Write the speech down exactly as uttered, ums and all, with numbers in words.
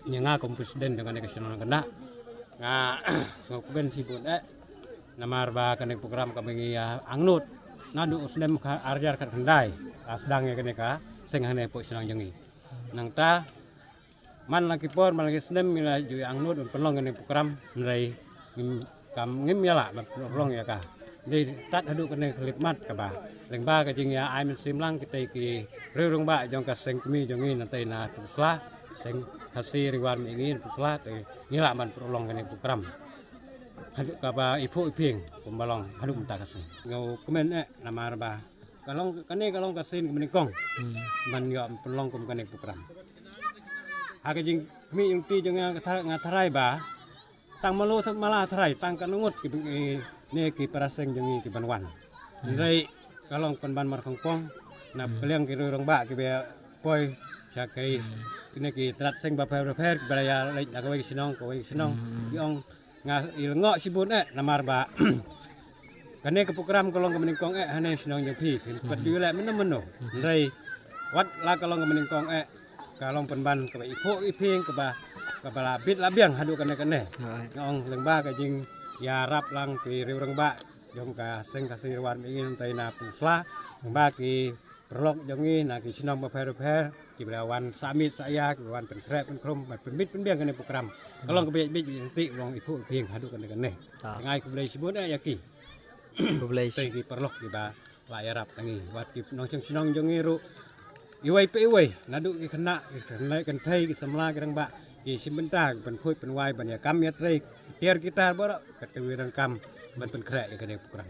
Ïa nga kum president jong kane ka shnong Nongkyndap, nga sngewkmen shibun eh namar ba kane ka program kaba ngi ïa angnud naduh u snem kha-, ar hajar khatkhyndai la sdang ïa kane ka seng hangne hapoh shnong jong ngi. Nangta man la ki por man la ki snem ngi la ju ïa angnud ban pynlong kane ka program, hynrei ngim, kam ngim ïaleh ban pynlong ïa ka. Dei tad haduh kane ka khyllipmat kaba lyngba ka jingïa ai mynsiem lang kitei ki riew rangbah jong ka seng kmie jong ngi na tei na Pynursla, seng Khasi Ri War Mihngi na Pynursla te ngi lah ban pynlong kane ka program haduh kaba iphuh iphieng kumba long haduh mynta ka sngi. Nga kmen eh namar ba ka long, kane ka long ka sien kaba nyngkong ban ïoh pynlong kum kane ka program. Ha ka jingkhmih jong nga, nga tharai ba tang malu tang mala tharai tang ka ngut ki, ki, ne ki para seng jong ngi ki ban wan. Hynrei ka long pynban markhongpong na pliang ki riew rangbah kiba poi sha ki, kine ki tnat seng bapher bapher kiba la ïa leit na kawei ka shnong kawei ka shnong. Ki ong nga i lyngngoh shibun eh namar ba kane ka program ka long kaba nyngkong eh hangne shnong jong phi, phi pat ju leh mynno mynno. Hynrei wat la ka long kaba nyngkong eh ka long pynban kaba iphuh iphieng kaba, kaba la bit la biang haduh kane kane. Nga ong lyngba ka jingïarap lang ki riew rangbah jong ka seng Khasi Ri War Mihngi na tei na Pynursla, lyngba ki paralok jong ngi na ki shnong bapher bapher kiba la wan sah miet sah ïa, kiba wan pynkhreh pynkhrong ban pynbit pynbiang kane ka program. Ka long kaba ïaid bit ïaid lynti, long iphuh iphieng haduh kane kane. Nga ai khublei shibun eh ïa ki. Khublei. Te ki paralok kiba la ïarap tang ngi, wat ki nongshong shnong jong ngi ruh iwei pa iwei, naduh ki khynnah, ki khynnah kynthei, ki samla, ki rangbah, ki shim bynta ban khuid pynwai ban ïa kam ïa trei ki tiar ki tar baroh, kat kiwei ruh kam ban pynkhreh ïa kane ka program.